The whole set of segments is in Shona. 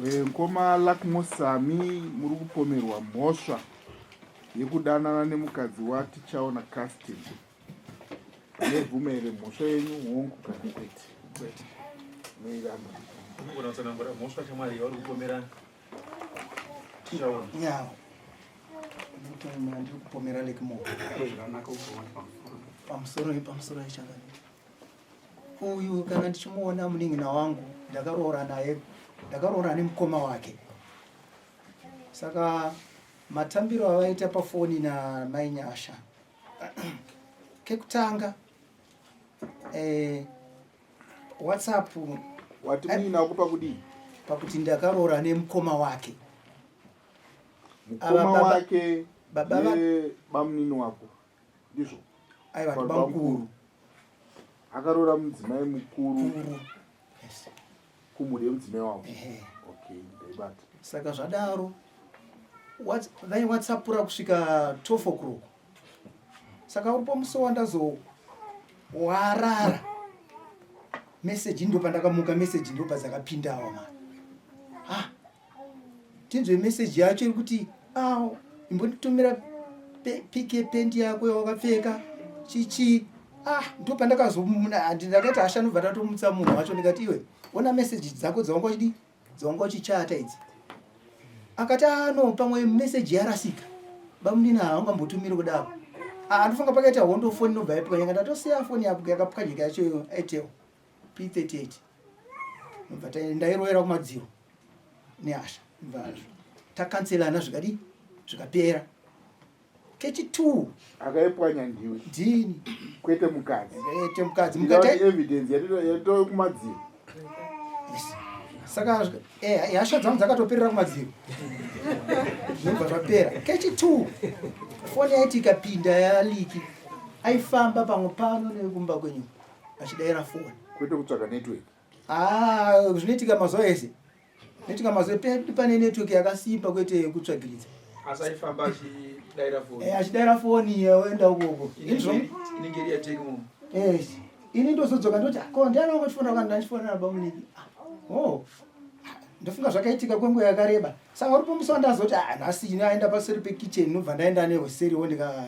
Mkoma Luckmore Sami muri kupomerwa mhosva yekudanana nemukadzi waTichaona Casting. Munobvuma here mhosva yenyu hongu kana kwete? Kwete. Munoiramba. Unogona kutsanangura mhosva shamwari yauri kupomera Tichaona. Yeah. Ndiri kupomera Luckmore. Pamusoro pamusoro yechakadii. Uyu kana ndichimuona munin'ina wangu ndakaroora naye ndakaroora nemukoma wake. Saka matambiro avaita pafoni namai Nyasha kekutanga eh, WhatsApp wati munin'ina wako pakudii? Pakuti ndakaroora nemukoma wake. Mukoma wake baba bamunini wako. Ndizvo. Aiwa ndibamukuru. Akaroora mudzimai mukuru. Yes. Kumhuri yemudzimai wavo. Okay, ndaibata. Saka zvadaro vai whatsappura kusvika 12 o'clock. Saka uripo musi wandazo warara message ndo pandakamuka message ndo padzakapindawo ma. Ah, tinzwe message yacho iri kuti ah, imbonditumira pike pendi yako yawakapfeka chichi ah ndo pandakazomuna ndakaita hasha ndobva ndatomutsa munhu wacho ndikati iwe ona message dzako dzawanga uchidi dzawanga uchichata idzi akati ah no pamwe message yarasika bamunini haungambotumiri kudaro ah ndofunga pakaita hondo foni inobva yapwanyika ndatosiya foni yakapwanyika yacho airtel P38 nobva ndairoera kumadziro nehasha takanselana zvikadii zvikapera kechi2 akaipwanya ndiwe ndini kwete mukadzi kwete mukadzi mukadzi evidence yatitove kumadziro yes. Saka eh, hasha dzangu dzakatoperera kumadziro zvinobva zvapera kechi2 foni yaiti ikapinda yaliki aifamba pamwe pano nekumba kwenyu achidaira foni kwete kutsvaga network. Ah, zvinoitika mazuva ese zvinoitika mazuva pedu pane network yakasimba kwete yekutsvagiridza. Asi aifamba achidaira foni. Eh, achidaira foni oenda ukoko. Inenge iri yaTecno. Yes. Ini ndozodzoka ndoti ko ndiani wanga uchifonera kana ndachifonera bamuniki. Ah, oh. Ndofunga zvakaitika kwenguva yakareba. Saka uripo musi wandazoti ah nhasi ini aenda paseri pekitchen ndobva ndaenda nehoseriwo ndika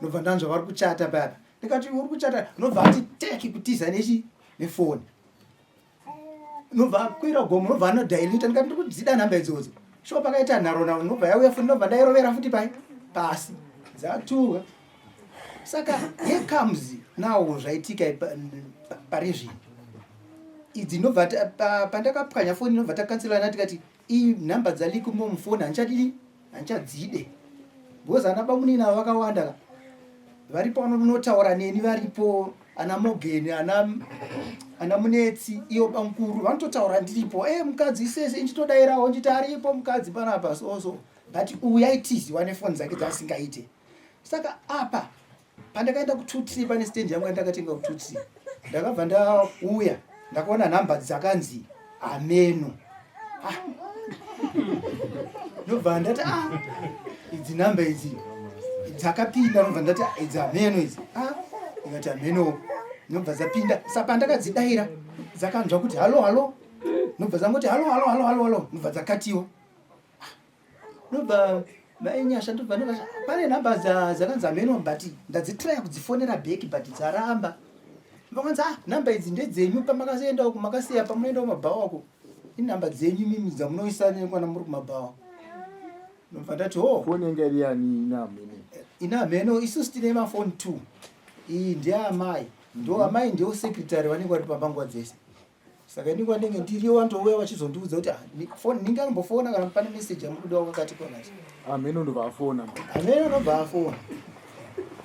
ndobva ndanzwa vari kuchata paya. Ndikati uri kuchata nobva ati teki kutiza nechi nefoni. Nobva akwira gomo nobva anodhailita ndikati ndiri kudzida nhamba idzodzo. Shuwa pakaita nharo nharo nobva yauya futi nobva ndairovera futi pai pasi dzatuka. Saka here comes now zvaitika pari zvino. Idzi nobva pandakapwanya foni nobva takanselana tikati iyi nhamba dzalikumo mufoni handichadii handichadzide because ana bamunini ava vakawanda ka varipo vanotaura neni varipo ana Morgan ana ana Munetsi iyo bamukuru vanototaura ndiripo e mukadzi sese ndichitodairawo ndichiti aripo mukadzi panapa so so but uyu aitiziwa nefoni dzake dzaasingaite saka apa Pandakaenda kuTutsi pane stand yangu yandakatenga kuTutsi ndakabva ndauya ndakaona nhamba dzakanzi hameno ah. Ndobva ndati ah, idzi nhamba idzi dzakapinda ndobva ndati ah, idzi hameno idzi ah, ndikati hameno ndobva dzapinda sa pandakadzidaira dzakanzwa kuti halo halo ndobva dzangoti halo halo halo halo halo ndobva dzakatiwa ndobva mai Nyasha ndobva ndobva pane nhamba dzakanzi hameno but ndadzitraya kudzifonera back but dzaramba vakanzi ah nhamba idzi ndedzenyu pamakaenda uku makasiya pamunoenda kumabhawa uku inhamba dzenyu mimi dzamunoisa nekwana muri kumabhawa ndobva ndati ho foni yanga iri yani ina hameno ina hameno isusu tine mafoni two iyi ndeamai ndo amai ndio secretary vanenge vari pamba nguva dzese Saka ini kwandenge ndiriyo vanotouya vachizondiudza kuti ah, phone ninge anombofona kana pane message yamukudiwa kwakati kwakati. Ameno ndobva afona. Ameno ndobva afona.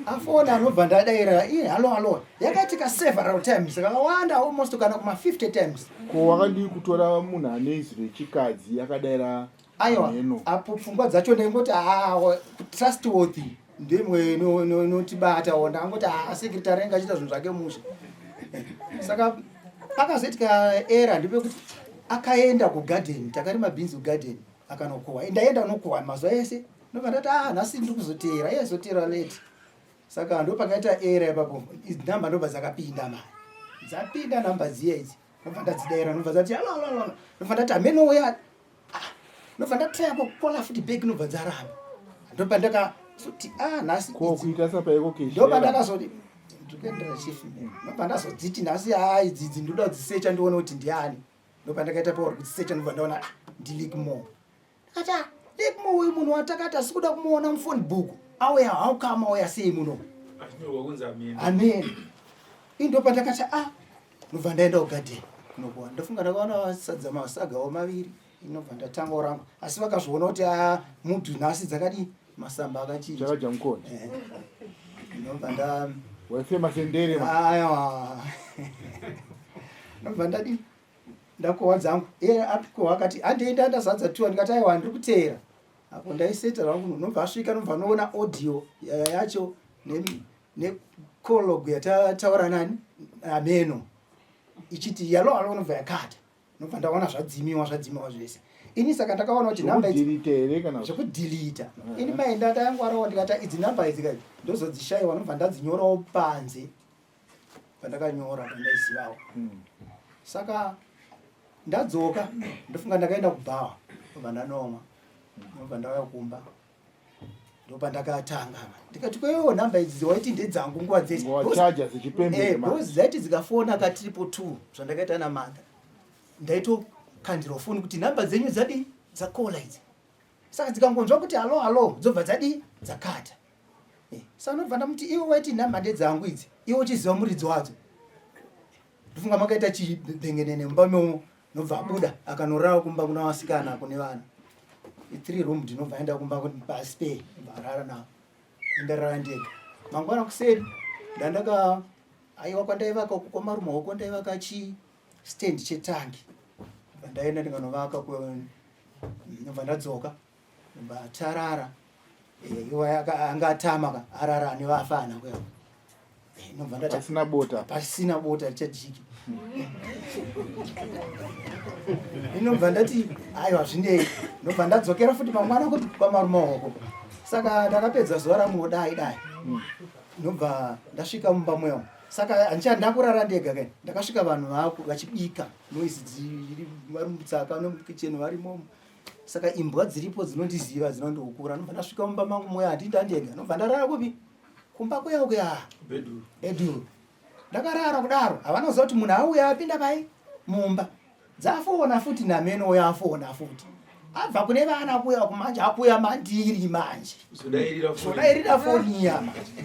Afona anobva ndadaira iye halo halo. Yakaitika several times kakawanda almost kana kuma 50 times. Ko wakadii kutora munhu ane izwi rechikadzi akadaira Aiwa apo pfungwa dzacho ndaingoti ah, trustworthy ndimwe inotibata o ndangoti ah, secretary anga achiita zvinhu zvake mushe. Saka pakazoitika era ndepekuti akaenda kugarden, takarima bhinzi kugarden akanokohwa. Ndaenda kunokohwa mazuva ese ndobva ndati ah, nhasi ndiri kuzoteera, iye aizoteera late. Saka ndopakaita era ipapo, nhamba ndobva dzakapinda mani, dzapinda nhamba dziya idzi ndobva ndadzidaira ndobva dzati alo alo alo ndobva ndati hameno uya. Ndobva ndatraya kukola futi back, nobva dzaramba. Ndobva ndakazoti ah nhasi Ko kuita sapaiko keshi. Ndobva ndakazoti ndikuendera chief. Ndobva ndazodziti nhasi haa idzi idzi ndoda kudzisecha ndione kuti ndiani. Ndobva ndakaita power kudzisecha ndobva ndaona ah ndiLickmore. Ndikati ah Lickmore uyu munhu watakati asi kuda kumuona mufone book. Auya how come auya sei muno? Achinyorwa kunzi amen. Amen. Ini ndobva ndakati ah ndobva ndaenda kugadheni kunokuona. Ndofunga ndakaona sadza masaga maviri. Inobva ndatanga orangu asi vakazviona kuti a mudhu nhasi dzakadii masamba akachinja. Chakadya mukoni. Eh. Ndobva nda Waifema sendere ma. Aiwa. Ndobva ndadii ndakohwa dzangu. Iye apikohwa akati handei ndandazadza tuwa ndikati aiwa ndiri kuteera. Apo ndaiseta zvangu ndobva asvika ndobva noona audio yacho ne call log yatataura nani ameno ichiti yalo alo nobva yakata. Nobva ndaona zvadzimiwa zvadzimiwa zvese. Ini saka ndakaona kuti namba idzi Zvekudelete here kana zvekudhilita. Ini maenda ndayangwarawo ndikati idzi namba idzi kai ndozodzishayiwa nobva ndadzinyorawo panze pandakanyora pandaizivawo. Saka ndadzoka ndofunga ndakaenda kubhawa ndobva ndanomwa ndobva ndauya kumba ndopandakatanga ndikati kwewo nhamba idzi waiti ndedzangu nguva dzese Wachaja dzichipembera. Because dzaiti dzikafona ka 222 zvandakaita namadha ndaitokandira foni kuti nhamba dzenyu dzadii dzakola idzi. Saka dzikangonzwa kuti halo halo dzobva dzadii dzakata. Saka ndobva ndamuti iwe waiti nhamba ndedzangu idzi iwe uchiziva muridzi wadzo. Ndofunga makaita chibhengenene mumba mewo nobva abuda akanorara kumba kuna vasikana kune vana. I3 room ndinobva aenda kumba pasi pe nobva arara navo. Ndarara ndega. Mangwana kuseni ndandaka aiwa kwandaivaka uko kwamarume uko ndaivaka chi stand chetangi. Ndobva ndaenda ndikanovaka ndobva ndadzoka ndobva tarara. Iwa anga atama ka arara ane vafana kuya. Ndobva ndati pasina bota. Pasina bota richajiki. Inobva ndati aiwa zvinei. Ndobva ndadzokera futi mangwana kuti kwamarume uko. Saka ndakapedza zuva rangu dai dai. Ndobva ndasvika mumba muya. Saka handicha ndakurara ndega kai. Ndakasvika vanhu vaku vachibika noise dziri vari mutsaka nemukitchen varimo. Saka imbwa dziripo dzinondiziva dzinondiukura. Ndobva ndasvika mumba mangu muya handinda ndega. Ndobva ndarara kupi? Kumba kuya kuya. Beduru. Beduru. Ndakarara kudaro. Havana kuziva kuti munhu auya apinda pai mumba. Dzafona futi nameno uya afona futi. Abva kune vana kuya kumanje akuya mandiri manje. Zodairira foni. Zodairira foni iya manje.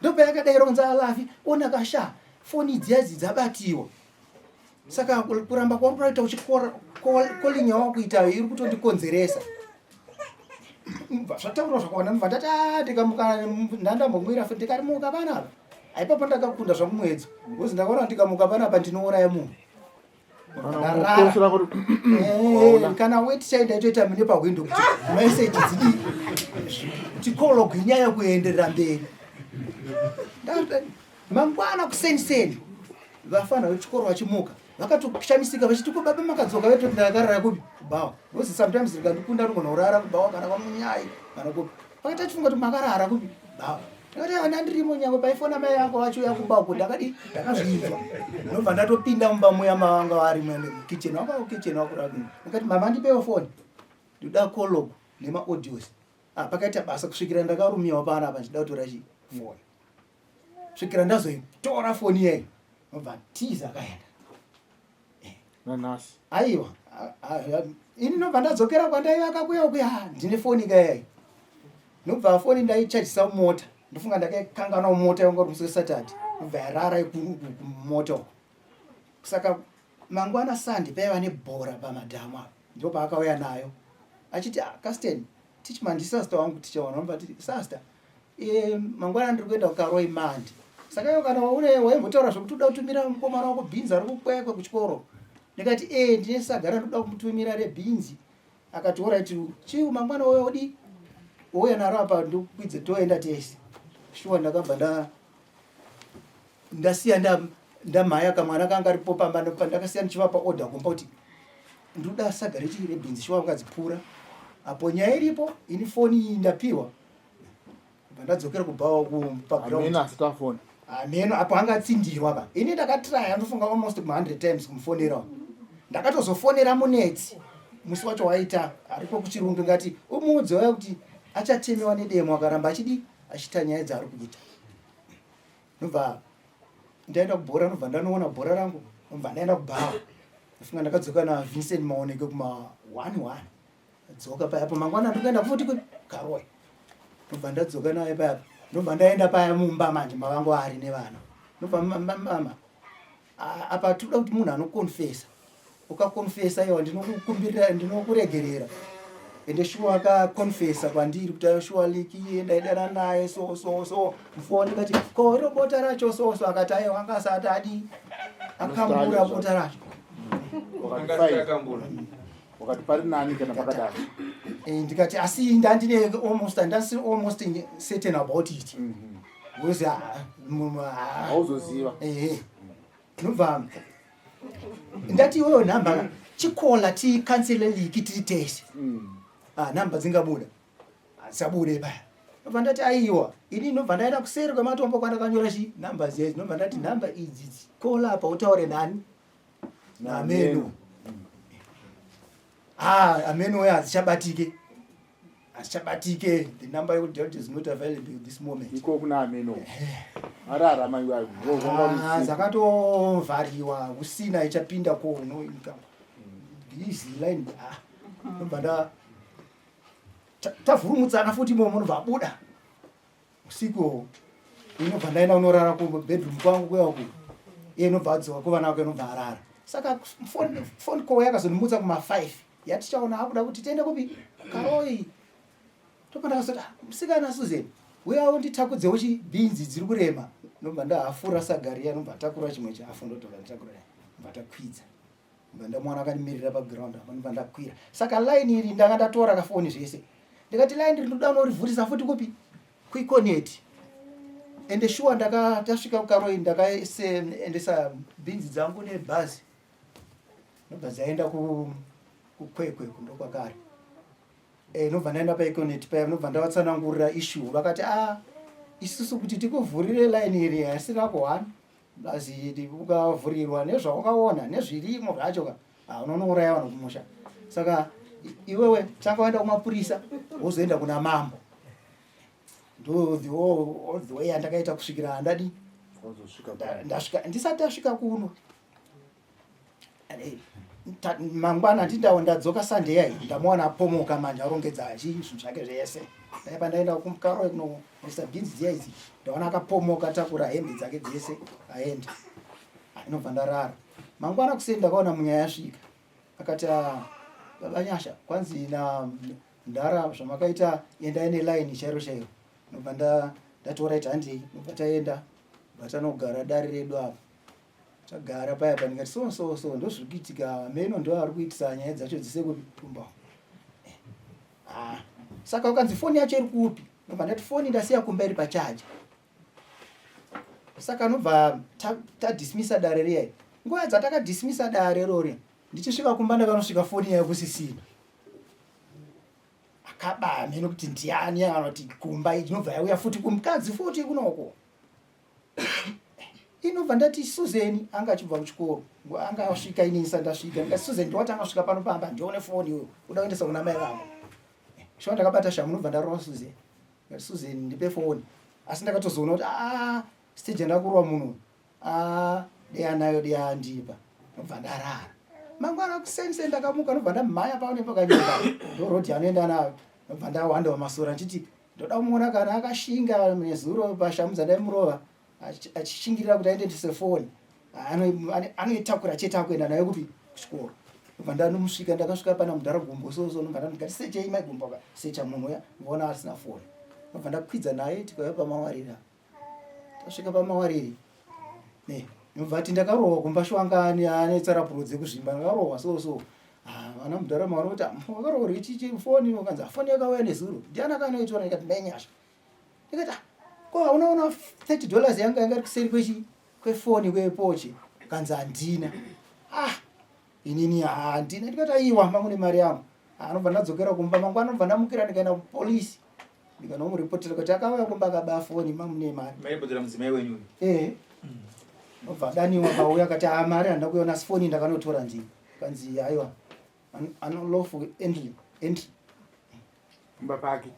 Ndobva yakadai ronza alafi ona kasha foni dziya idzi dzabatiwa. Saka kuramba kwauri kuita uchikora calling yawakuita iri kutondikonzeresa. Zvataurwa zvakawanda ndobva ndati ah ndikamuka ndandambomwira futi ndikarimuka panapa. Aipapo ndakakunda zvangu muedzo. Because ndakaona ndikamuka panapa ndinouraya munhu. Ndarara. Kana weti chai ndaitoita mune pahwindo kuti message dzidii kuti call log inyaya kuenderera mberi. Mangwana kuseni vafana vechikoro vachimuka vakatoshamisika vachiti ko baba makadzoka vetoti ndakarara kupi kubhawa. Because sometimes ndikandikunda ndogona kurara kubhawa kana kwamunyai kana kupi. Vakati achifunga kuti makarara kupi bhawa. Ndakati aiwa ndandirimo nyangwe paifona mai vako vachiuya kumba uko ndakadi ndakazvinzwa. Ndobva ndatopinda mumba muya mavanga vari mukitchen wanga kukitchen wakurara. Ndakati mama ndipewo foni. Ndoda call log nema audios. Ah pakaita basa kusvikira ndakarumiwa panapa ndichida kutora chi foni. Svikira ndazoitora foni iyeyo. Ndobva tiza akaenda. Nanhasi. Aiwa. Ini ndobva ndadzokera kwandaivaka kuya kuya ndine foni kayai. Ndobva foni ndaichajisa mumota. Ndofunga ndakaikanganwa mumota yanga uri musi weSaturday. Ndobva yarara kumota uko. Saka mangwana Sunday paiva nebhora pamadhamu apa. Ndipo paakauya nayo. Achiti ah Casten teach man sister wangu tichaona ndobva titi sister mangwana ndiri kuenda kuKaroi Mandi. Saka iwe kana une waimbotaura zvekuti uda kutumira mukomana wako bhinzi ari kukwekwe kuchikoro. Ndikati ndine saga randinoda kumutumira rebhinzi. Akati alright chii mangwana wouya udi wouya naro apa ndikukwidze toenda tese. Shuwa ndakabva ndasiya ndamhaya kamwana kanga karipo pamba ndakasiya ndichivapa order kumba kuti ndoda saga rebhinzi shuwa vakadzipura. Apo nyaya iripo ini foni iyi ndapiwa. Ndadzokera kubhawa kupaground. Ameno asati afona. Ameno apo anga atsindirwa pa. Ini ndakatraya ndofunga almost kuma 100 times kumufonera. Ndakatozofonera Munetsi. musi wacho waita ariko kuchirungu ngati umuudze waya kuti achatemewa nedemo akaramba achidi achiita nyaya dzaari kuita. Ndobva ndaenda kubhora, ndobva ndanoona bhora rangu, ndobva ndaenda kubhawa. Ndafunga ndakadzoka naVincent Maoneke kuma 1 1. Dzoka paya apo mangwana ndikuenda futi kuKaroi. Ndobva ndadzoka naye paya. Ndobva ndaenda paya mumba manje mavangu ari nevana. Ndobva mama apa tinoda kuti munhu anokonfesa. Ukakonfesa iwa ndinokukumbirira ndinokuregerera. Ende shuwa akakonfesa kwandiri kuti ayo shuwa liki ndaidana naye so so so. Mfo ndikati ko iro bota racho so so akati ayo anga asati adi akambura bota racho. Akambura. Wakati pari nani kana pakadaro? Eh, ndikati asi ndandine almost ndasi almost certain about it. Because ah, hauzoziva. Eh. Ndobva ndati iwewe nhamba chikola tikansele liki tiri tese. Ah, nhamba dzingabuda. Asabude paya. Ndobva ndati aiwa, ini ndobva ndaenda kuseri kwematombo kwandakanyora chi nhamba dziya. Ndobva ndati nhamba idzi kola apa utaure nani? Nameno. Ah, ameno uya hadzichabatike. Hadzichabatike. The number you dialed is not available at this moment. Iko kuna ameno. Ararama iwayo. Ah, dzakatovhariwa usina ichapinda ko no income. Busy line. Ah. Ndobva nda tavhurumutsana futi imomo ndobva abuda. Usiku inobva ndaenda kunorara kubedroom kwangu kuya uku. Iye inobva adzoka kuvana vake inobva arara. Saka phone call yakazondimutsa kuma 5 yatichaona akuda kuti tiende kupi? Karoi. Tobva ndakazoti ah, musikana Susan uya unditakudzewo chi bhinzi dziri kurema. Ndobva ndahafura sagariya ndobva takura chimwe chafu ndotoka nditakura ndobva takwidza. Ndobva ndamuwana akandimirira paground apo ndobva ndakwira. Saka line iri ndanga ndatora kafoni zvese. Ndikati line iri ndoda unorivhurisa futi kupi? Kuikoneti. Ende shuwa ndaka tasvika kuKaroi ndakaendesa bhinzi dzangu nebhazi. Ndobva dzaenda kuKwekwe ndokwakare. Eh, ndobva ndaenda paEconet paya ndobva ndavatsanangurira issue vakati ah isusu kuti tikuvhurire line iri hasi rako one plus ukavhurirwa nezvawakaona nezvirimo zvacho ka ah, unonouraya vanhu kumusha saka iwewe tanga waenda kumapurisa wozoenda kuna mambo ndo the all the way yandakaita kusvikira handadi ndasvika ndisati ndasvika kuno mangwana ndindawo ndadzoka sunday yayi ndamuwana apomoka manje arongedza achi zvinhu zvake zvese ndaipa ndaenda kumukaro kunoisa bhinzi dziya idzi ndaona akapomoka atakura hembe dzake dzese aenda inobva ndarara mangwana kuseni ndakaona munyaya yasvika akati ah, baba nyasha kwanzi na ndara zvamakaita endai nelaini chairo chairo nobva ndatora iti handei nobva taenda bva tanogara dare redu apa Tagara paya pa ndikati so so so ndozviri kuitika meno ndo ari kuitisa nyaya dzacho dzise kupi kumba. Eh. Ah. Saka ukanzi foni yacho iri kupi? Ndobva ndati foni ndasiya kumba iri pachaja. Saka nobva tadismissa ta dare riya. Nguva dzatakadismissa dare rori ndichisvika kumba ndakanosvika foni yayo kusisina. Akaba meno kuti ndiani anoti kumba inobva yauya futi kumukadzi futi kunoko. Inobva ndati Susan anga achibva kuchikoro anga asvika ini ndisati ndasvika ndikati Susan ndowati anga asvika pano pamba ndione foni iwe uda kuendesa kuna mai vako shuwa ndakabata shamu ndobva ndarova Susan ndikati Susan ndipe foni asi ndakatozoona kuti ah stage yandakurova munhu ah dei anayo dei andipa ndobva ndarara mangwana kuseni seni ndakamuka ndobva ndamhanya paone pakanyumba ndorodi anoenda nayo ndobva ndawanda masora ndichiti Ndoda kumuona kana akashinga nezuro pashamu dzandaimurova achishingirira kuti aende ndise foni anoitakura chete akuenda nayo kupi kuchikoro ndobva ndanomusvika ndakasvika pana mudhara gumbo so so ndobva ndati sechei mai gumbo ka secha munhu uya ndikaona asina foni ndobva ndakwidza naye tikauya pamawariri tasvika pamawariri ne ndobva ati ndakarohwa kumba shuwa anga ane tsarapuro dzekuzvimba ndakarohwa so so ah, vana mudhara maona kuti ah, wakarohwa chichi foni ukanzi ah, foni yakauya nezuro ndiani akanoitora ndikati ndainyasha ndikati ko hauna ona 30 dollars yanga yanga iri kuseri kwechi kwefoni kwepochi kanzi handina ah inini handina ndikati aiwa mangu nemari yangu anobva ndadzokera kumba mangwana anobva ndamukira ndikaenda kupolisi ndikanomuripotera kuti akauya kumba akaba foni mamune mari mairipotera mudzimai wenyu uyu eh obva adaniwa pauya akati ah mari handina kuiona asi foni ndakanotora ndini kanzi aiwa Unlawful entry entry pamba pake.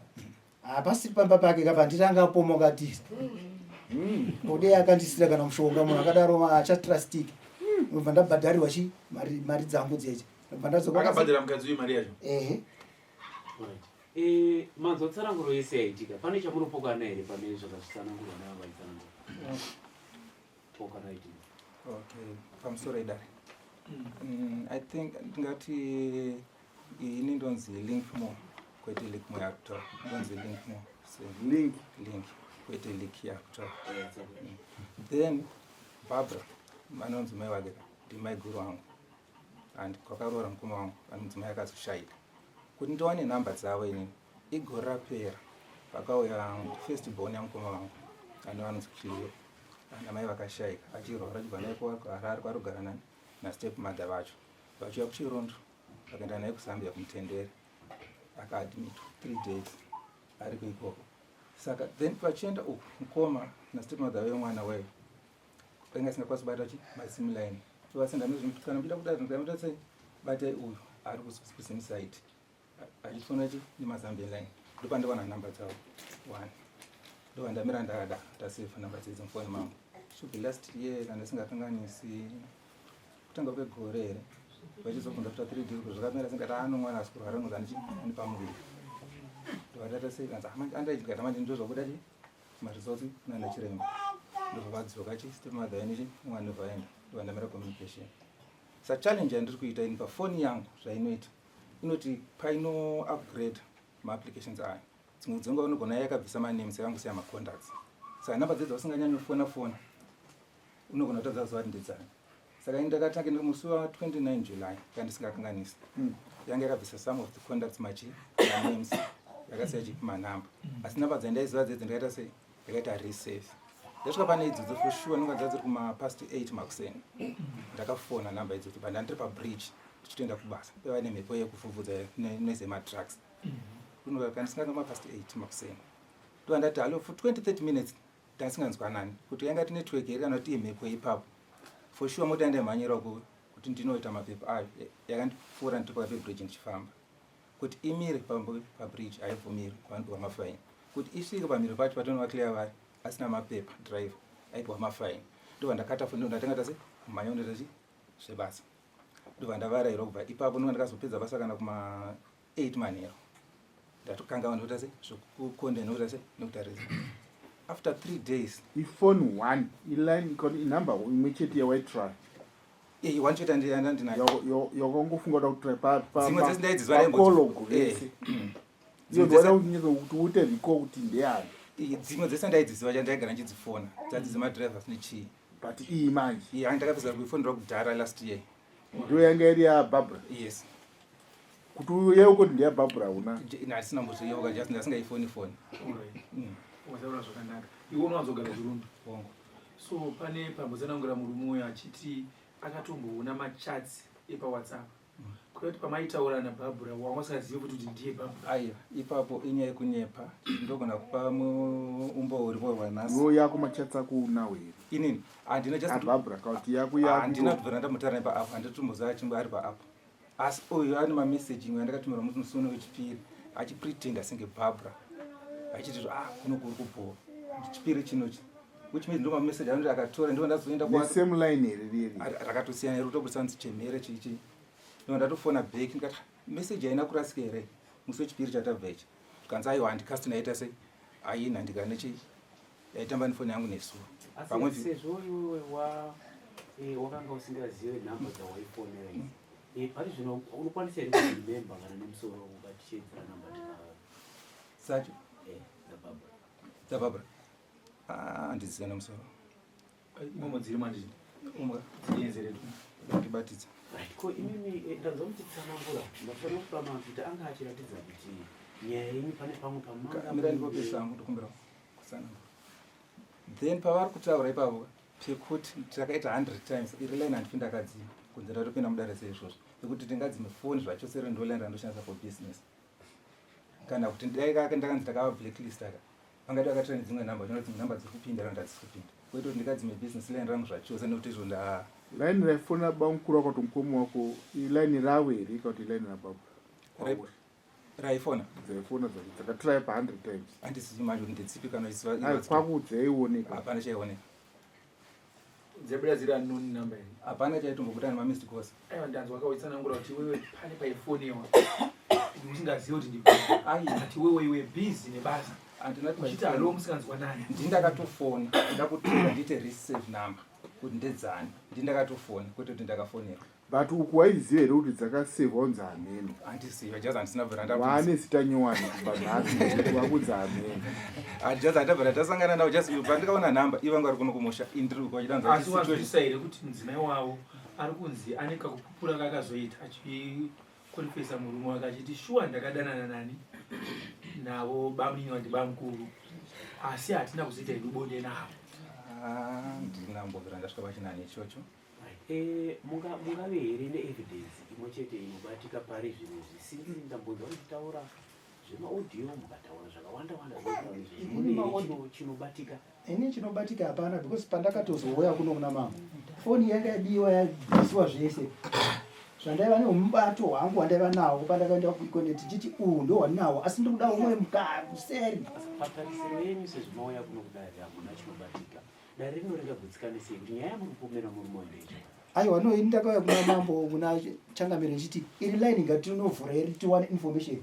Hapasiri pamba pake kapa handiti anga apomoka atisa. Kode akandisira kana mushonga munhu akadaro achatrustiki. Ndobva ndabhadharirwa chi mari mari dzangu dzeche. Ndobva ndadzoka. Akabhadhara mukadzi uyu mari yacho. Ehe. Alright. Eh, manzwa tsananguro yese yaitika. Pane chamunopokana here pane zvakazvitsanangurwa nava vaitsanangura? Pokana itii. Okay, pamusoro idare. I think ndingati ini ndonzi Link More kwete Link More yakutaura. Ndonzi Link More. So, Link. Link kwete Link yakutaura. Then Barbara anonzi mai wake ndimaiguru wangu and kwakaroora mukoma wangu ane mudzimai akazoshaika. Kuti ndiwane nhamba dzavo inini igore rapera pakauya first born yamukoma wangu anova anonzi Cleo ana mai vakashaika achirwara achibva naye kuHarare kwarogara nani nastep mother vacho vachiuya kuChirundu vakaenda naye kuZambia kuMutendere akaadmitwa 3 days ariko ikoko. Saka then vachienda uku mukoma nastep mother vemwana weyo vainge asingakwanisi kubata chi maZim line tovasenda kana muchida kuda sei batai uyu ari kuZim side achifona chi nemaZambian line. Ndopandawana nhamba dzavo one ndobva ndamira ndakada ndasevha nhamba dzidzi mufoni mangu. Should be last year kana ndisingakanganisi, kutanga kwegore here, vachizobvunza after 3 days kuti zvakamira singati ano mwana asi kurwara unonzi anichi ani pamuviri. Ndobva ndaita sei kanzi andaidikata manje ndozvabuda chi maresults kunana chiremba. Ndobva vadzoka chi step mother yenichi mwana ndobva aenda. Ndobva ndamira communication. Sa challenge yandiri kuita ini pafoni yangu, zvainoita inoti paino upgrade maapplications ayo dzimwe dzenguva unogona yakabvisa manames yakangosiya macontacts. Saka namba dzedza usinganyanyofona fona unogona kutadza kuziva kuti ndedzani. Saka ini ndakatanga ndiri musi wa29 July kana ndisingakanganisi yanga yakabvisa some of the contacts, machi manames, yakasiya chi manamba asi namba dzandaiziva dzedze ndakaita sei, ndakaita resave. Ndasvika pane idzodzo for sure ndinga dzadziri kumapast 8 makuseni. Ndakafona namba idzodzo but ndandiri pabridge tichitoenda kubasa paiva nemhepo yekuvhuvhudza nezemadrugs kandisinga mapast 8 makuseni. Ndobva ndati hallo for 20 30 minutes ndasinganzwanani kuti yanga ti network here kana kuti imhepo ipapo. For sure mota yandaimhanyira kuti ndinoita mapepa ayo yakandipfuura ndiri pakati pebridge ndichifamba. Kuti imire pabridge haibvumiri, vanopiwa mafaini. Kuti isvike pamiro pacho patonova clear vari asina mapepa driver aipiwa mafaini. Ndobva ndakata foni, ndatanga tase kumhanya kundoita chi zvebasa. Ndobva ndavarairwa kubva ipapo. Ndobva ndakazopedza basa kana kuma 8 manheru ndatokangava nekuita se zvekukonde nekuita se nekutarisa after 3 days. Ifone one, iline, inumber imwe chete yawaitry? Eh, one chete andinayo. Yakangofunga kuda kutry. Dzimwe dzese ndaidziziva. Pakologo vese iyo ndoda kuti uite recall kuti ndeyani. Dzimwe dzese ndaidziziva chandaigara ndichidzifona dzadzi dzemadrivers nechii. But iyi manje? Iya ndakapedza kuifonera kudhara last year. Ndo yanga iri yaBarbara? Yes. Kuti uyeuke kuti ndeyaBarbara una? Handisina mbozoyeuka, just ndasingaifoni foni. Wataura zvakanaka. Iwe unowanzogara Chirundu? Hongu. So pane pambotsanangura murume uyo achiti akatomboona machats epaWhatsApp kuda kuti pamaitaura naBarbara wanga usingazivi kuti ndiye Barbara. Aiwa, ipapo inyaya yekunyepa. Ndogona kupa umbowo uripo rwanhasi. Iwo yako machats ako unawo here? Inini handina, just aBarbara kana kuti yako? Handina kubvira ndamutaura naye paapp, handitomboziva achimbo ari paapp. Asi uyu ane mameseji imwe yandakatumira musi uno wechipiri achipretenda senge Barbara achiti ah kuno kuri kubhowa chipiri chinochi, which means ndo mameseji anoti akatora. Ndo ndazoenda nesame line here riri? Rakatosiyana iri kutobudisa nzi chemhere chichi. Ndo ndatofona back ndikati meseji haina kurasika here musi wechipiri chatabva ichi? Zvikanzi aiwa, handikasti ndaita sei aina ndikanechi yaitamba nefoni yangu nesuwa. Pamwe sezvo iwewe wakanga usingazive nhamba dzawaifonera idzi, pari zvino unokwanisa here kuremember kana nemusoro ukatichedzera namba tika Sacho? DzaBarbara. DzaBarbara handizive nemusoro. Imomo dziri manje. Umbwa. Dzienzeretu. Ndibatidza. Right, ko imimi ndanzwa muchitsanangura ndafanira kupa mazita anga achiratidza kuti nyaya yenyu pane pamwe pamanga. Mira ndipopesa hangu, ndokumbira kutsanangura. Then pavari kutaura ipapo pekuti takaita 100 times iri line handifi ndakadzima kunze ndatopinda mudare seizvozvo pekuti tingadzime foni zvachose iri ndo line randoshandisa for business kana kuti dai kake ndakanzi ndakava blacklist aka vangadi vakatora nedzimwe nhamba, unoona dzimwe nhamba dziri kupinda kana dzisi kupinda, kwete kuti ndikadzime business line rangu zvachose nekuti izvo nda Line raifonera bamukuru wako kuti mukoma wako iline ravo here kana kuti iline rababa? Raifona. Dzaifona dzacho dzakatry pa 100 times. Handizivi manje kuti ndedzipi kana uchiziva. Kwako dzaioneka. Hapana chaioneka. Dzabuda dziri unknown number here? Hapana chaitombobuda nemamissed calls. Aiwa ndanzwa kawetsanangura kuti iwewe pane paifonewa usingazivi kuti ndi Ai. but iwewe iwe busy nebasa. Handina Uchiti hello musinganzwa nani. Ndini ndakatofona ndakutora ndiite receive number kuti ndedzani. Ndini ndakatofona kwete kuti ndakafonerwa. But uku waiziva here kuti dzakasevwa kunzi hameno? Handiziva just handisina bvira ndabvunza. Waane zita nyowani kubva nhasi nekuti wakunzi hameno. Just handabvira tasangana navo just pandikaona nhamba ivo vanga vari kuno kumusha ini ndiri uko vachidanza Asi wanzwisisa here kuti mudzimai wavo ari kunzi ane kakupupura kaakazoita achikonfesa murume wake achiti shuwa ndakadanana nani navo bamunini vati bamukuru asi hatina kuzoita hedu bonde navo. Ah, ndina mbobvira ndasvika pachinani ichocho. Eh, mungave here neevidence imwe chete inobatika pari zvino izvi since ndambonzwa muchitaura zvemaaudio mukataura zvakawanda wanda zvinotaura izvi Ini mune maaudio. chinobatika? Ini chinobatika hapana because pandakatozouya kuno kuna mama foni yanga yabiwa yabvisiwa zvese zvandaiva neumubato hwangu wandaiva nawo pandakaenda kuEconet ndichiti uwu ndo wandinawo asi ndiri kuda umwe kuseri. Patarisiro yenyu sezvimauya kuno kudare hamuna chinobatika. Dare rino ringagutsikane sei kuti nyaya yamuri kupomera murume uyu ndeicho? Aiwa no, ini ndakauya kuna mambo kuna changamire ndichiti iri line ngatinovhura iri tiwane information.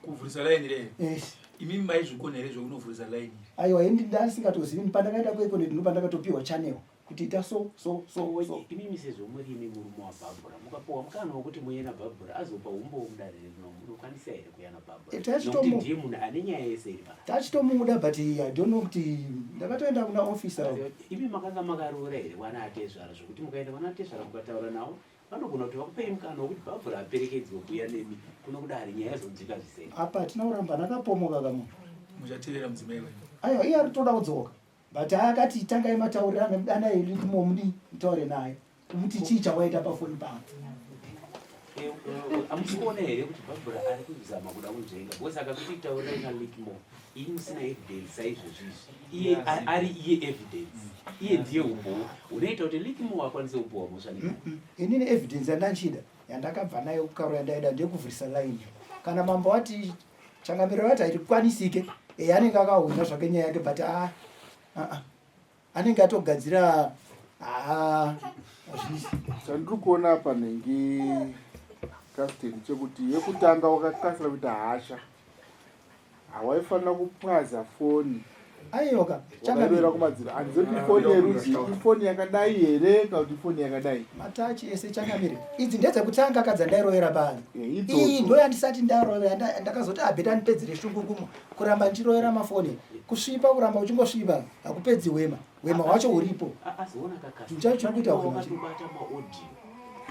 Kuvhurisa line rei? Yes. Imimi maizvikona here zvekunovhurisa line iri? Aiwa ini ndasingatozivi pandakaenda kuEconet ndo pandakatopiwa channel kuti ita so so so so. Imimi sezvo muri imi murume waBarbara mukapiwa mukana wekuti muye naBarbara azopa umbowo mudare rino munokwanisa here kuya naBarbara? Nekuti ndiye munhu ane nyaya yese iri pano. Tachitomuda but I don't know kuti ndakatoenda kuna officer. Imi makanga makaroora here kwana atezvara zvekuti mukaenda kwana atezvara mukataura navo vanogona kuti vakupei mukana wekuti Barbara aperekedzwe kuuya nemi kuno kudare nyaya yazonzwika zvisei. Apa hatina kuramba ndakapomoka kamunhu. Muchatevera mudzimai wenyu. Aiwa iye ari kutoda kudzoka but akati tangai mataurirana mudanai Likmo mudi mutaure naye kuti chii chawaita pafoni pangu. Hamusi kuona here kuti Barbara ari kuzama kuda kunzvenga because akakuti taurirai naLikmo ini musina evidence saizvozvi izvi iye ari iye evidence iye ndiye umbowo unoita kuti Likmo akwanise kupuwa mhosva ne Inini evidence yandanchida yandakabva nayo kukaro yandaida ndeyekuvhurisa line. Kana mambo ati changamire vati haikwanisike eh, anenge akahwina zvake nyaya yake but ah, ah, ah. Anenge atogadzira hazvisi. Chandiri kuona apa nhingi Caston chekuti yekutanga wakakasira kuita hasha hawaifanira kupwaza foni. Aiyoka wakarovera kumadziro handizivi kuti foni yerudzi ifoni yakadai here kana kuti foni yakadai. Matachi ese changamire idzi ndedzekutanga ka dzandairovera pano Idzodzo. Iyi ndoyandisati ndarovera ndakazoti abheta ah, ndipedzere shungu kumo kuramba ndichirovera mafoni kusvipa kuramba uchingosvipa hakupedzi hwema hwema hwacho huripo. Azoona Chinhu chacho chiri kuita hwema kakasi ukatobata maaudio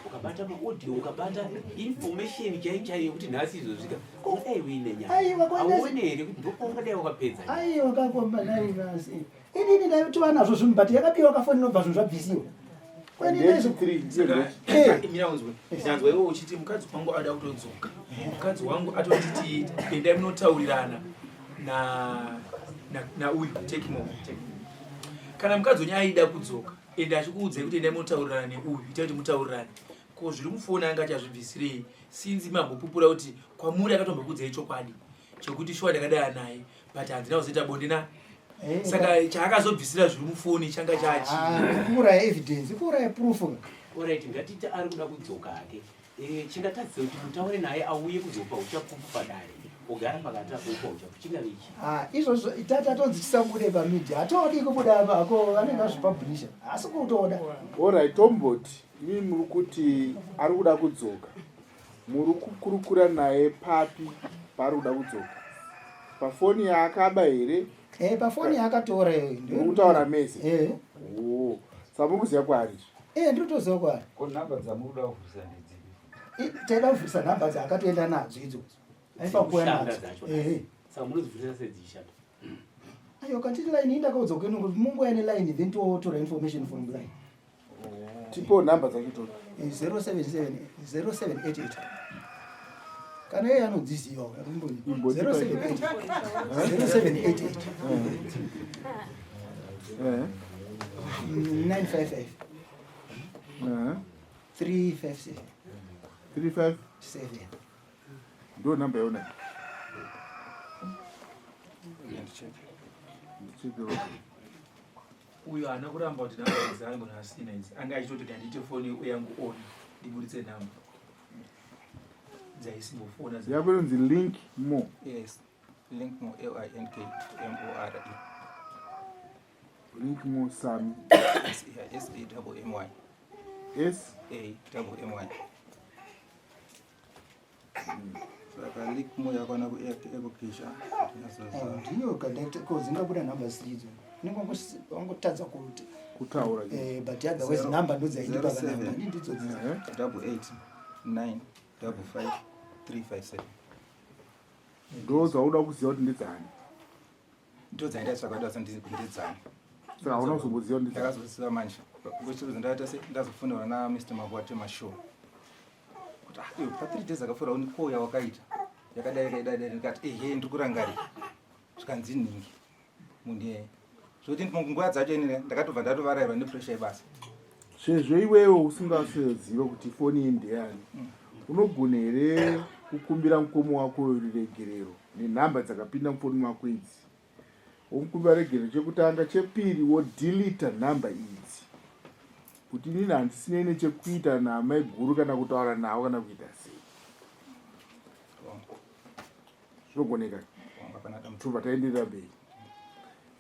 ukabata maaudio ukabata information chai chaiyo yekuti nhasi izvozvika ungadai uine nyaya. Aiwa, ko Hauone here kuti ndopaungadai wakapedza nyaya? Aiwa kakomba dai nhasi inini ndaitova nazvo zvinhu but yakabiwa kafoni inobva zvinhu zvabvisiwa. Mira unzwe, ndanzwa iwe uchiti mukadzi wangu ada kutodzoka, mukadzi wangu atotiti endai munotaurirana nauyu Tekimo. Kana mukadzi wenyu aida kudzoka ende achikuudzai kuti endai munotaurirana neuyu, itai kuti mutaurirane. Ko zviri mufoni anga achazvibvisirei sinzi mambopupura kuti kwamuri akatombokuudzai chokwadi chekuti shuwa ndakadaya naye but handina kuzoita bonde na Eh, saka chaakazobvisira zviri mufoni changa chachi ah, kuuraya evidence kuuraya proof. Alright, ngatiti ari kuda kudzoka hake. Chingatadzise kuti mutaure naye auye kuzopa uchapupu padare ogara pakati apopa uchapupu chingave ichi? Ah, izvozvo tata tonzi tisabude pamedia hatodi kubuda apa ako vanenge vazvipublisha asi kutoda. Alright, tomboti imi muri kuti ari kuda kudzoka muri kukurukura naye papi paari kuda kudzoka pafoni yaakaba here? Pafoni yaakatora iyoyo. Muri kutaura mese? Eh. Oh, saka muri kuziva kwaari izvi? Ndiri kutoziva kwaari. Ko nhamba dzamuri kuda kuvhurisa ndedzipi? Taida kuvhurisa nhamba dzaakatoenda nadzo idzodzo. Aifa kuuya Dzekushanda nadzo. dzacho. Saka munodzivhurisa sei dzichishanda? Aiwa katiti line indakaudza kuno kuti munguva ine line then totora information from line. Tipo nhamba dzacho totora. 077 0788. Kana iye anodziziva uyo, akumboni. Imboti 0788. 0788. 955. 357 35 7. Ndo namba yaona. Uyo haana kuramba kuti namba idzi angona asina idzi. Anga achitoti handiite foni yangu on ndiburitse namba. Dzaisimbofona. Yako inonzi link more. Yes. Link more L I N K M O R E. Link more Sami. S A double M Y. S A double M Y. Saka link more yakwana ku ekukisha. Ndiyo kadakta ko dzingabuda nhamba ziridzo. Unenge wangotadza kuti kutaura. But otherwise number ndodzaindipa kana number ndidzo 88 9 55 357. Ndo dzauda kuziva kuti ndedzani. Ndo dzaindatsvaka kuti ndedzani. Saka hauna kuzomboziva kuti ndedzani. Ndakazoziva manje. Kuchirudzo ndaita se ndazofonera na Mr Mabwate Mashow. Kuti ah iwe pa 3 days akapfuura uni call yawakaita. Yakadai yakadai ndikati ehe ndiri kurangarira. Zvikanzi nhingi. Munhu iyeye. Zvekuti munguva dzacho ini ndakatobva ndatovarairwa nepressure yebasa. Sezvo iwewe usingazive kuti foni iyi ndeyani, unogona here kukumbira mukoma wako ruregerero nenhamba dzakapinda mufoni mako idzi? Womukumbira regerero chekutanga, chepiri wodhilita nhamba idzi kuti inini handisinei nechekuita namaiguru kana kutaura navo kana kuita sei. Zvinogoneka. Tobva taenderera mberi.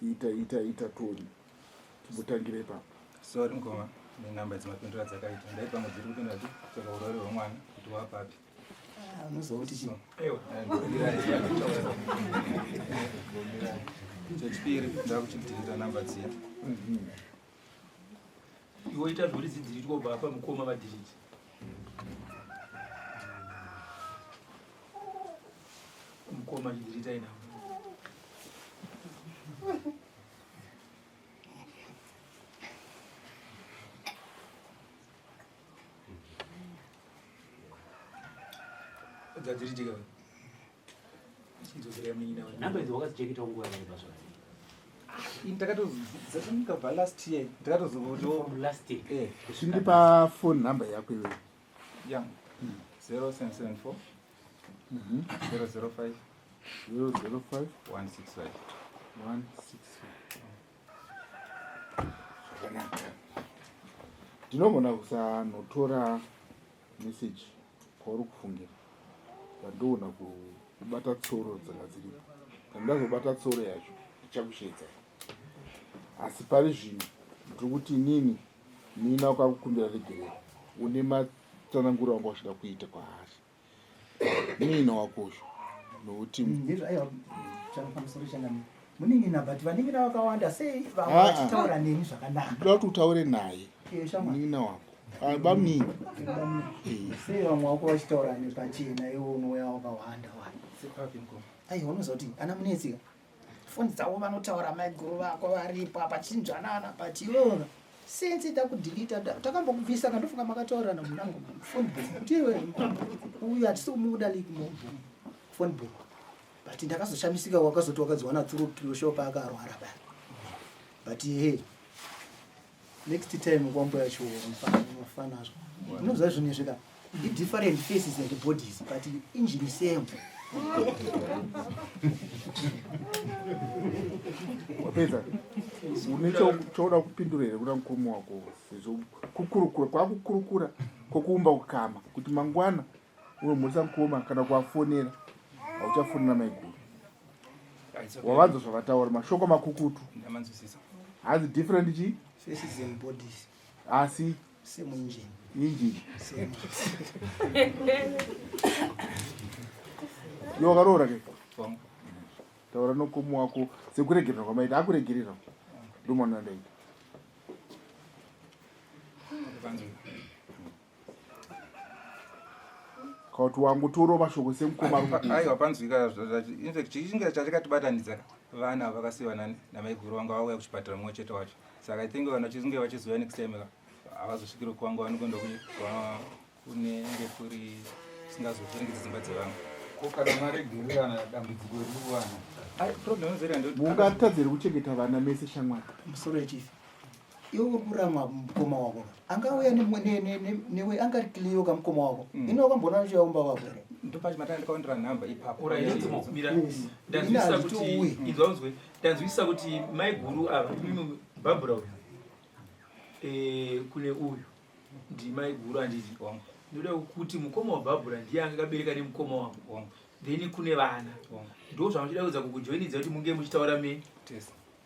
Ita ita ita toni. Timbotangira ipapo. Sorry mukoma nenhamba dzimapindura dzakaita. Ndai pamwe dziri kupindura kuti tsvaka urwere hwemwana kuti wapapi. Unoziva kuti chii? Aiwa. Chechipiri ndakuchidhilita namba dziya. Iwe ita zvekuti dzidhilitwa kubva apa mukoma vadhiliti. Mukoma chidhilita inamba. Dzadhilitika. Chidzosera munin'ina wako. Namba idzi wakadzichengeta nguva yakareba zvakadii? Ini ndakatozobva last year ndakatozokuti From last year. Eh. Chindipa phone number yako iwewe. Yeah. 0774 005 005 165. 165. Zvakanaka. Ndinogona kusanotora message kwauri kufungira. Ndoona kubata tsoro dzanga dziripo. Kana ndazobata tsoro yacho ndichakusheedza. Asi pari zvino ndiri kuti inini mina wakakukumbira regerero une matsananguro anga uchida kuita kwaari. Munin'ina wako uyu nokuti Ndizvo aiwa pamusoro changamire. Munin'ina but vanin'ina vakawanda sei vamwe vachitaura neni zvakanaka. Ndoda kuti utaure naye shamwari. munin'ina wako. Bamunini. Sei vamwe vako vachitaura nepachena iwe unouya wakawanda wani. Sepapi mukoma? Aiwa unoziva kuti ana munetsika. Foni dzavo vanotaura maiguru vako varipo apa chinzvanana but iwewe since takudhilita takambokubvisa kandofunga makataurirana munango phone book kuti iwe uyu hatisi kumuda like phone book but ndakazoshamisika wakazoti wakadziwana through closure paakarwara paya but he next time kwambuya chiwo mafanazvo unoziva zvinhu izvi ka i-different faces and bodies but engine same. Wapedza une chauda kupindura here kuna mukoma wako sezvo kukurukura kwakukurukura kwokuumba ukama kuti mangwana unomhoresa mukoma kana kuvafonera hauchafonera maiguru. Wavanzwa zvavataura mashoko makukutu. Ndamanzwisisa. Hanzi different chi? Faces and bodies. Asi same engine. Engine. Same. Iwe wakaroora ke? Wangu. Taura nokumu wako sekuregerera kwamaita akuregerera. Ndomwana ndaita. Vanzwi. Kauti wangu toro mashoko semukoma ari kukuudza. Aiwa panzwika in fact chichinge chachakatibatanidza vana vakasiyiwa nani namaiguru vanga vauya kuchipatara mumwe chete wacho. Saka I think vanhu vachinge vachizouya next time ka havazosvikiri kwanga vanokuenda kunenge kuri kusingazovhiringidzi dzimba dzevamwe. Ko kana maregererana dambudziko riri kuvana? Ai, problem inozoita ndekuti Mungatadza here kuchengeta vana mese shamwari? Musoro yechifi. Iwe uri kuramwa mukoma wako angauya newe angari clear kamukoma wako mm. ino wakamboona uchiyaumba wako here ndopachimatanga ndikaondera nhamba ipapo ndanzwisisa kuti inzwa unzwe ndanzwisisa kuti maiguru ava imimi bhabhura uyu eh, kune uyu ndimaiguru handiti ndoda kuti mukoma wabhabhura ndiye anga akabereka nemukoma wangu then kune vana ndo zvamuchida kuedza kukujoinidza kuti munge muchitaura me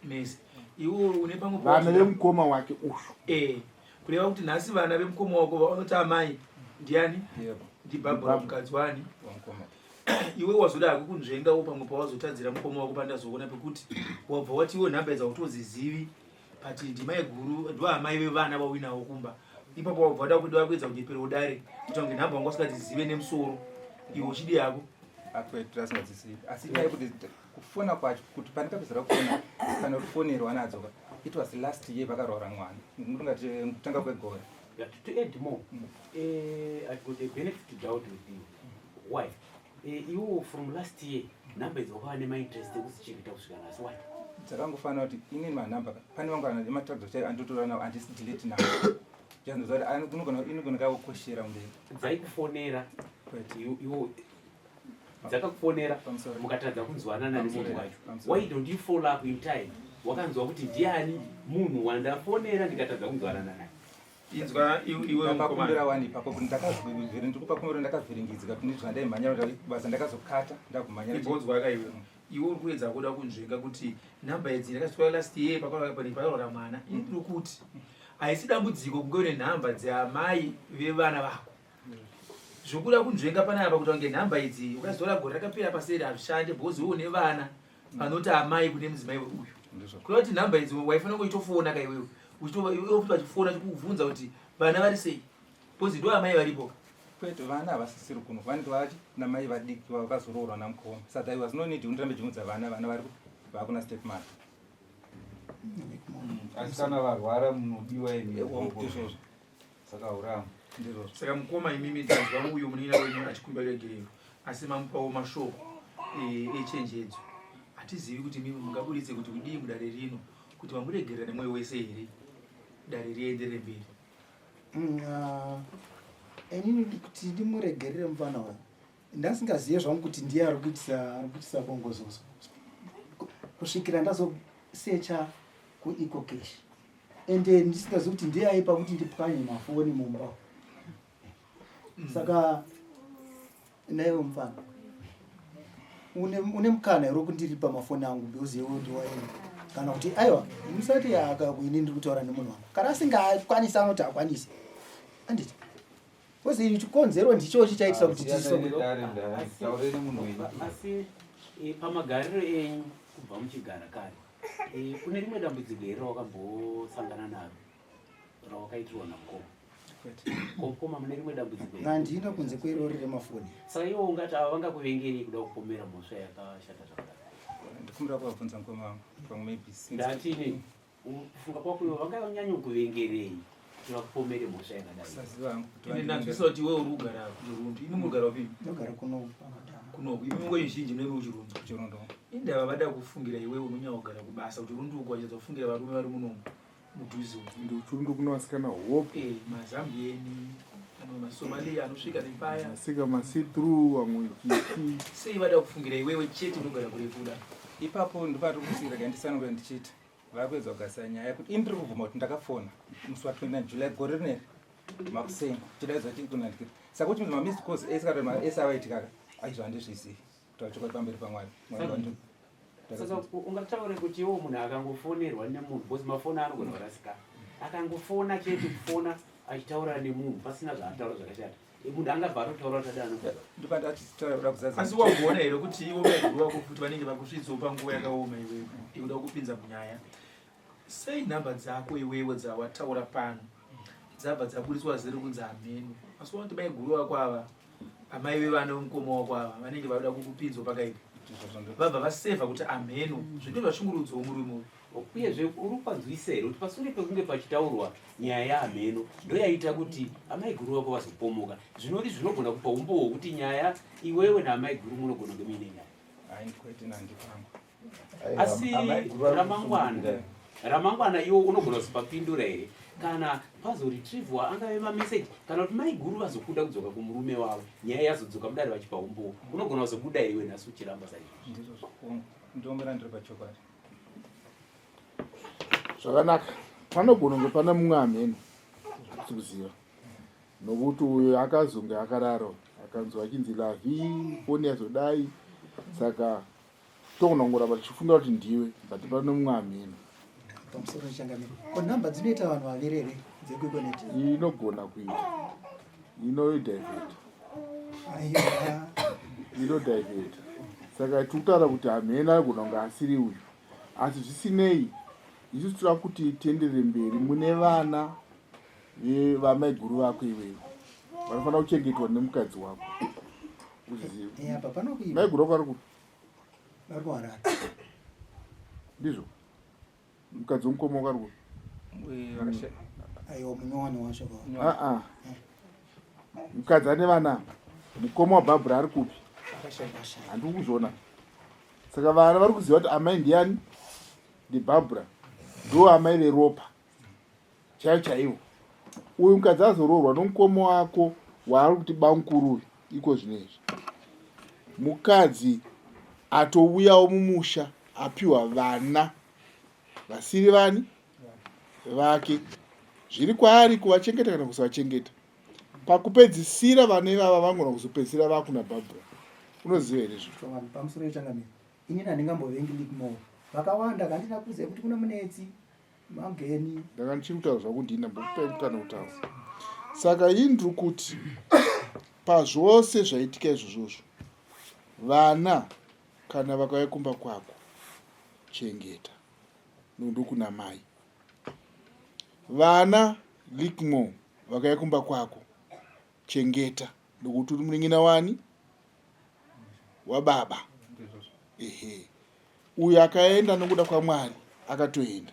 mese iwe une pamwe vana vemukoma wake uyu eh kureva kuti nhasi vana vemukoma wako vaunoti amai ndiani ndibhabhura mukadzi wani iwe wazoda hako kunzvengawo pamwe pawazotadzira mukoma wako pandazoona pekuti wabva wati iwe nhamba idza kutozizivi but ndimai guru ndoamai vevana vauinawo kumba ipapo wabva wada kuda kuedza kunyepera udare kuita kunge nhamba wanga usikadzizive nemusoro iwe uchidi hako asingadzizivi asi nyaya yekuti kufona kwacho kuti pandikapedzera kufona kana kufonerwa nadzo ka it was last year vakaroora mwana ndingati kutanga kwegore Yeah, to add more, mm. uh, I've got a benefit doubt with you. Why? Uh, you from last year, number idzi wakava nemainterest ekuzichengeta kusvika nhasi. Why? Dzakangofanira kuti inini manhamba pane vangu ana ematractor chaiyo andotora nawo handisi delete nawo. Janzwa kuti inogona inogona kakukoshera mberi. Dzaikufonera. Iwo dzakakufonera mukatadza kunzwanana nemunhu wacho why don't you follow up in time wakanzwa kuti ndiani munhu wandafonera ndikatadza kunzwanana naye inzwa iwepakumbira wani ipapo kuti ndakazviri ndakavhiringidzika kuti ndizvandaimhanya basa ndakazokata ndakumhanya ibonzwa ka iwe iwe uri kuedza kuda kunzvenga kuti nhamba idzi ndakazitwara last year pakarwara mwana ini ndiri kuti haisi dambudziko kunge une nhamba dzeamai vevana vako zvokuda kunzvenga panapa kuti wange nhamba idzi ukazitora gore rakapera paseri hazvishande because iwe une vana vanoti amai kune mudzimai uyu kuda kuti nhamba idzi waifanira kunge uchitofona ka iwewe iwe futi vachifona chikubvunza kuti vana vari sei because ndo amai varipo kwete vana havasisiri kuno vanenge vachi namai vadiki vakazoroorwa namukoma saka there was no need undirambe jimudza vana vana vari vakuna step mother asi kana varwara munodiwa imi izvozvo saka urama ndizvozvo saka mukoma imimi tanzwa uyo munin'ina wenyu achikumbira regerero asi mamupawo mashoko eh, echenjedzo hatizivi kuti imimi mungaburitse kuti kudii mudare rino kuti mamuregerera nemwoyo wese here dare rienderere mberi mm, ah, inini kuti ndimuregerere mufana uyu ndasingazive zvangu kuti ndiye ari kuitisa ari kuitisa bongozozo kusvikira ndazosecha kuecocash ende ndisingazivi kuti ndiye aipa kuti ndipwanye mafoni mumba mm. saka naiwe mufana une, une mukana here wekundiripa mafoni angu because iwe ndiwaini kana kuti aiwa musati akakuini ndiri kutaura nemunhu wangu kana asingakwanisi anoti akwanisi anditi Kozi chikonzero ndicho chichaitisa kuti tisoasi eh, pamagariro enyu kubva muchigara kare eh, kune rimwe dambudziko here rawakambosangana naro rawakaitirwa namukoma komukoma mune rimwe dambudziko handina kunze kwerori remafoni saka iwo ungati ava vangakuvengerei kuda kupomera mhosva yakashata zvakadaro ndikumbira kuvabvunza mukoma wangu pamwe maybe ndatini Kufunga kwako iwe vanganyanya kuvengerei kuti vakupomere mhosva yakadai? Kusaziva hangu kuti Ine ndanzwisisa kuti iwe uri kugara kuChirundu. Imi muri kugara kupi? Ndogara kuno pamadhamu. Kuno. Imi nguva zhinji munenge kuChirundu. Kuchirundu. Indava vada kufungira iwe unonyanya kugara kubasa kuChirundu uko vachitadza kufungira varume vari muno mudhuze umu. Ndikuchirundu kuno vasikana hope. Eh, maZambieni, amwe maSomalia anosvika nepaya. Masika ma-see through vamwe chii. Sei vada kufungira iwewe chete unogara kure kuda? Ipapo ndopari kuti rega ndisanangure ndichiti vakuedza kugadzisa nyaya yekuti ini ndiri kubvuma kuti ndakafona musi wa 29 july gore rineri makuseni chidaidzwa chiri kunandikira saka kuti mamissed calls ese kana ese avaitikaka aizvo handizvizivi kutaura chokwadi pamberi pamwari saka ungataure kuti iwo munhu akangofonerwa nemunhu because mafoni anogona kurasika akangofona chete kufona achitaura nemunhu pasina zvaataura zvakashata munhu angabva atotaura kuti adano asi wakuona here kuti ivo vaiguru vako futi vanenge vakusvitsawo panguva yakaoma iwewe ikuda kupinza munyaya sei nhamba dzako iwewe dzawataura pano dzabva dzaburitswa ziri kunzi hameno asi waona kuti maiguru vako ava amai vevana vemukoma wako ava vanenge vakuda kukupinzwa pakaipa vabva vasevha kuti amheno zvinto zvashungurudzawo murume uyu Uyezve uri kupanzwisisa here kuti pasure pekunge pachitaurwa nyaya yaamheno ndoyaita kuti amaiguru vako vazopomoka zvinori zvinogona kupa umbowo hwekuti nyaya iwewe naamaiguru munogona kunge muine nyaya. Asi ramangwana. Ramangwana iwo unogona kuzopapindura here kana pazoretrievwa angave mameseji kana kuti maiguru vazokuda kudzoka kumurume wavo nyaya yazodzoka mudare vachipa umbowo unogona kuzobuda here iwe nhasi uchiramba saizvozvo? Ndomira ndiri pachokwadi. Zvakanaka, panogona kunge pane mumwe amheno hatisi kuziva nokuti uyo akazonge akadaro akanzwa achinzi lavi foni yazodai saka togona kungoramba tichifunga kuti ndiwe but pane mumwe amheno. Pamusoro changamire, ko nhamba dzinoita vanhu vaviri here dzekuikoneti? Inogona kuita, inodivheta inodivheta saka tiri kutaura kuti hamheno anogona kunge asiri uyu Asi zvisinei, isu tinoda kuti tienderere mberi. Mune vana vamaiguru vako iwewe vanofanira kuchengetwa nemukadzi wako. Uzive. Eh, apa pano kuipa. Maiguru vako vari kupi? Vari kuHarare. Ndizvo. Mukadzi wemukoma wako ari kupi? Eh, Aiwa munyowani wacho ko. Ah ah. Mukadzi ane vana. Mukoma waBarbra ari kupi? Akashaya. Handiri kuzviona. Saka vana vari kuziva kuti amai ndiani? NdiBarbra. Ndo amai veropa chaivo chaivo. Uyu mukadzi azoroorwa nomukoma wako waari kuti bamukuru uyu iko zvino izvi. Mukadzi atouyawo mumusha apiwa vana vasiri vani vake. Zviri kwaari kuvachengeta kana kusavachengeta. Pakupedzisira vana ivava vangona kuzopedzisira vakuna Barbra. Unoziva here izvo? Chokwadi pamusoro yechangamire. Inini handingambovengi Lickmore. Vakawanda kandina kuziva kuti kuna Munetsi, Mageni. Ndanga ndichiri kutaura zvangu ndini ndambokupai mukana kutaura. Saka ini ndiri kuti pazvose zvaitika izvozvozvo vana kana vakauya kumba kwako chengeta ndokuna mai. Vana Lickmore vakauya kumba kwako chengeta ndokuti uri munin'ina wani wababa ehe uyo akaenda nokuda kwamwari akatoenda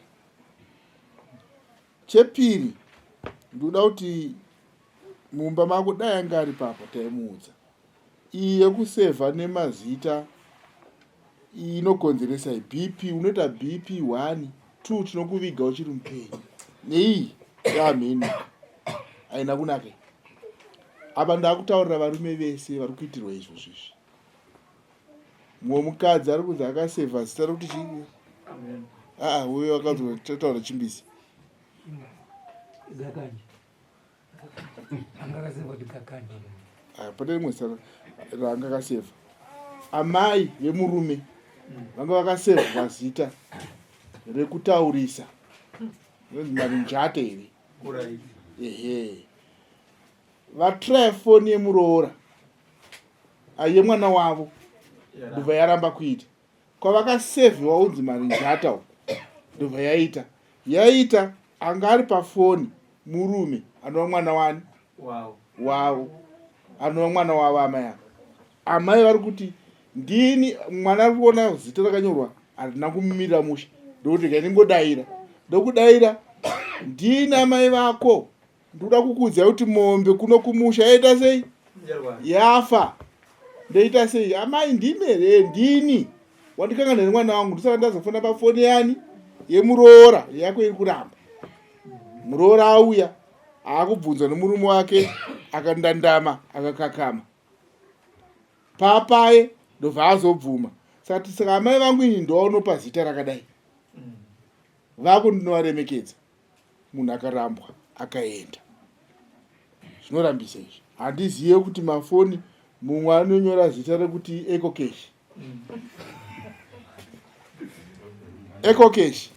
chepiri ndikuda kuti mumba mako dai anga ari papa taimuudza Iyi yekusevha nemazita iyi inokonzeresa iyi BP unoita BP 1 2 tinokuviga uchiri mupenyu neiyi yamheno haina kunaka iyi apa ndakutaurira varume vese vari kuitirwa izvozvo izvi mumwe mukadzi ari kunzi akasevha zita rekuti chii aa uyo akazotaura chimbisi Ah, pane rimwe zita ranga akasevha amai vemurume vanga vakasevhwa zita rekutaurisa inonzi marinjate here ehe vatraya foni yemuroora ah, yemwana wavo ndobva yaramba kuita kwavakasevhiwa unzi marinjata uko ndobva yaita yaita anga ari pafoni murume anova mwana wani wavo anova mwana wavo amai ava amai vari kuti ndini mwana ari kuona zita rakanyorwa harina kumumirira mushe ndokuti regai ndingodaira ndokudaira ndini amai vako Ndoda kukuudzai kuti mombe kuno kumusha yaita sei? Yafa. Ndoita sei? Amai ndimi here? Ndini. Wandikangana here mwana wangu? Ndosaka ndazofona pafoni yani yemuroora yako iri kuramba. Muroora auya akubvunzwa nemurume wake akandandama akakakama. Papaye ndobva azobvuma. Saka saka amai vangu ini ndovanopa zita rakadai. Vako ndinovaremekedza. Munhu akarambwa akaenda zvinorambisa izvi. Handizive kuti mafoni mumwe anonyora zita rekuti ecocash ecocash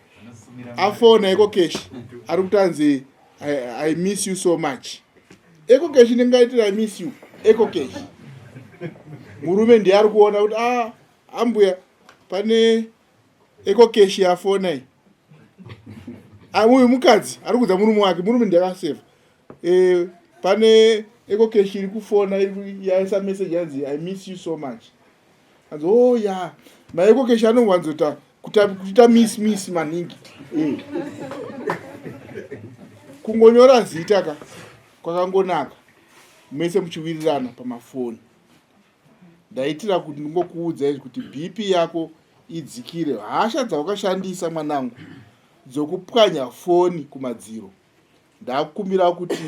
afona ecocash ari kutanzi I, I miss you so much ecocash ndingaitira I miss you ecocash murume ndiye ari kuona kuti ah ambuya pane Ecocash yafona iyi. Ah, uyu mukadzi ari kuudza murume wake, murume ndiye akaseva. Eh, pane Ecocash iri kufona iri yaisa message yanzi I miss you so much. Anzi oh yeah. Ma Ecocash anowanzoita kuita miss miss maningi. Eh. Kungonyora zita ka kwakangonaka. Mese muchiwirirana pamafoni. Ndaitira kuti ndingokuudza izvi kuti BP yako idzikire. Hasha dzawakashandisa mwanangu. dzokupwanya foni kumadziro ndakumbira kuti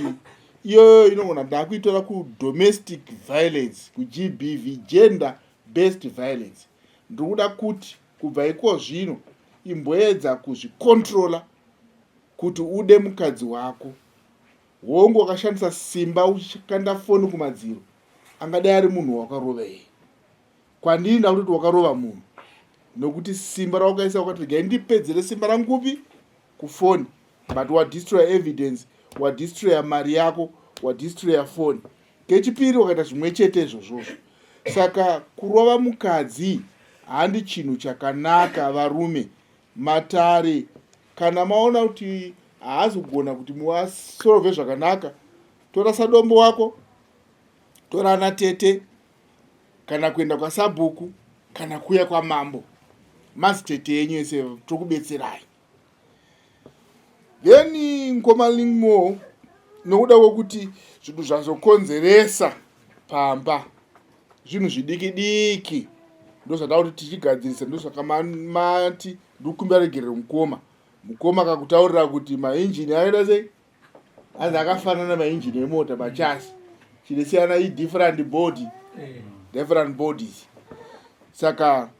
iyoyo inogona ndakuitora kudomestic violence kugbv gender based violence ndiri kuda kuti kubva iko zvino imboedza kuzvikontrola kuti ude mukadzi wako hongu wakashandisa simba uchikanda foni kumadziro angadai ari munhu wakarova here kwandiri ndakutoti wakarova munhu nokuti simba rawakaisa wakati regai ndipedzere simba rangu kupi kufoni but wadestroya evidence, wadestroya mari yako, wadestroya foni. Kechipiri wakaita zvimwe chete izvozvozvo. Saka kurova mukadzi handi chinhu chakanaka varume. Matare kana maona kuti haazi kugona kuti muasolve zvakanaka, tora sadombo wako, tora ana tete kana kuenda kwasabhuku kana kuya kwamambo, madzitete enyu ese tokubetserai. Then mukoma Lingmore, nokuda kwekuti zvinhu zvazokonzeresa pamba zvinhu zvidiki diki, ndozvada kuti tichigadzirisa. Ndosaka mati ndikukumbira regerero mukoma. Mukoma akakutaurira kuti mainjini akaita sei, anzi akafanana mainjini emota machasi, chinosiyana idifferent body, different bodies. Saka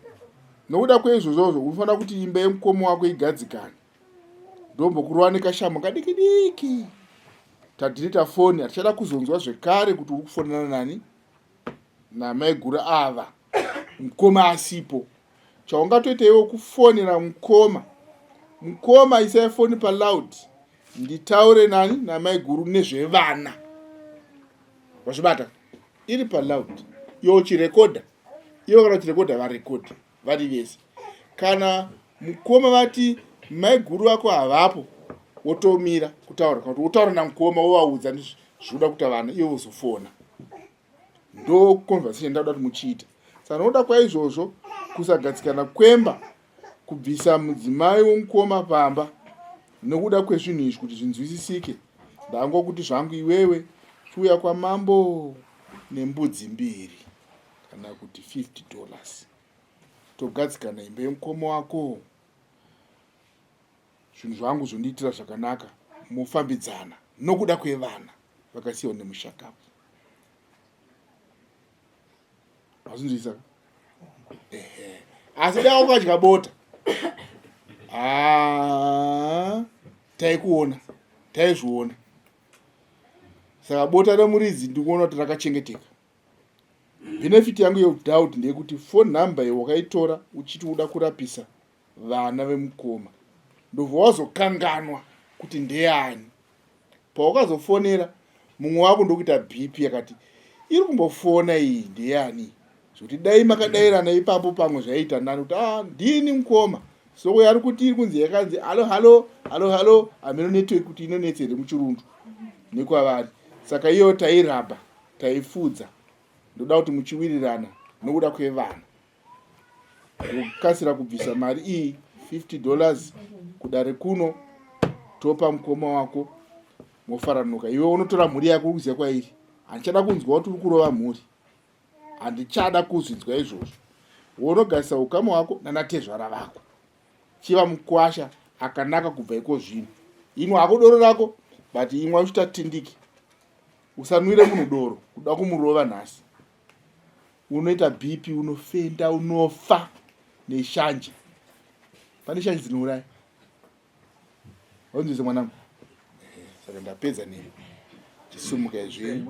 nokuda kweizvozvozvo unofanira kuti imba yemukoma wako igadzikane. Ndombokurova nekashamhu kadiki diki, tadhirita foni, hatichada kuzonzwa zvekare kuti uri kufonana nani namaiguru ava mukoma asipo. Chaungatoita iwe kufonera mukoma, mukoma isai foni paloud, nditaure nani namaiguru nezvevana. Wazvibata iri paloud iwe uchirekodha, iwe kana uchirekodha varekodhi vari vese. Kana mukoma vati maiguru vako havapo, wotomira kutaura kana kuti wotaura namukoma, wovaudza zvinoda kuita vana, iwe wozofona. Ndo conversation ndakuda kuti muchiita. Saka nokuda kwaizvozvo kusagadzikana kwemba, kubvisa mudzimai womukoma pamba nokuda kwezvinhu izvi kuti zvinzwisisike, ndangokuti zvangu iwewe chiuya kwamambo nembudzi mbiri kana kuti $50, togadzikana imba yemukoma wako, zvinhu zvangu zvondiitira zvakanaka, mofambidzana nokuda kwevana vakasiyiwa nemushakabvu. Mazvinzwisisa? Ehe, asi dai wakadya bota, ah, taikuona, taizviona. Saka bota remuridzi ndikuona kuti rakachengeteka. Benefit yangu yedoubt ndeyekuti phone number iyo wakaitora uchiti uda kurapisa vana vemukoma, ndobva wazokanganwa kuti ndeyani. Pawakazofonera mumwe wako ndokuita BP yakati iri kumbofona iyi ndeyani, zvekuti dai makadairana ipapo pamwe zvaiita nani kuti ah, ndini mukoma. So uyo ari kuti iri kunzi yakanzi halo halo halo halo, hameno network kuti inonetsa here muchirundu nekwavari. Saka iyo tairabha taifudza. Ndoda kuti muchiwirirana nokuda kwevana, kukasira kubvisa mari iyi $50 kudare kuno, topa mukoma wako, mofaranuka. Iwe unotora mhuri yako uri kuziva kwairi. Handichada kunzwa kuti uri kurova mhuri, handichada kuzvinzwa izvozvo. Wonogarisa ukama wako nanatezvara vako, chiva mukwasha akanaka kubva iko zvino. Imwe hako doro rako, but imwe uchiita tindiki, usanwire munhu doro kuda kumurova nhasi, unoita BP, unofenda, unofa neshanje. Pane shanje dzinouraya, waunzwise mwanangu. Saka ndapedza newe, chisumuka izvini.